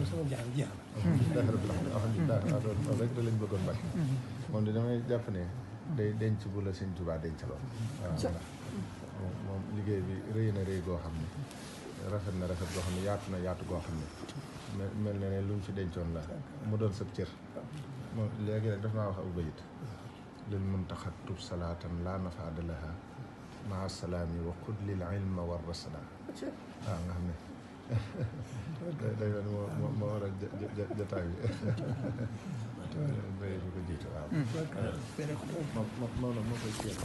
sama jaan jeex na. alhamdulilah rabbil alamin alhamdulilah loolu rek da lañ bëggoon bañ. moom di damay jàpp ne day denc bu la Sëñ Tuubaa dencaloon. waaw ndax moom liggéey bi rëy na rëy goo xam ne rafet na rafet goo xam ne yaatu goo xam ne mel na ne lu mu fi dencoon la mu doon sëb cër. moom léegi rek daf maa wax aw bayit lil muntaxa tub salaatan laa nafaada laha maa salaami wa qud lil ilma war rasada. waaw nga xam ne day moo war a jataay bi bay bu ko jiitu waaw moo koy ceeb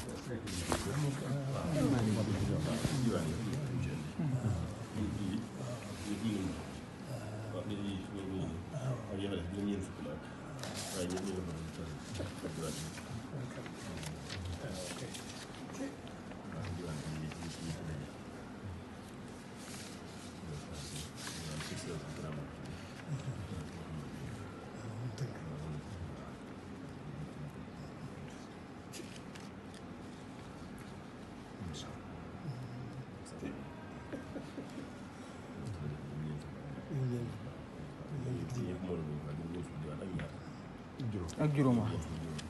ak juróom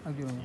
ak juróom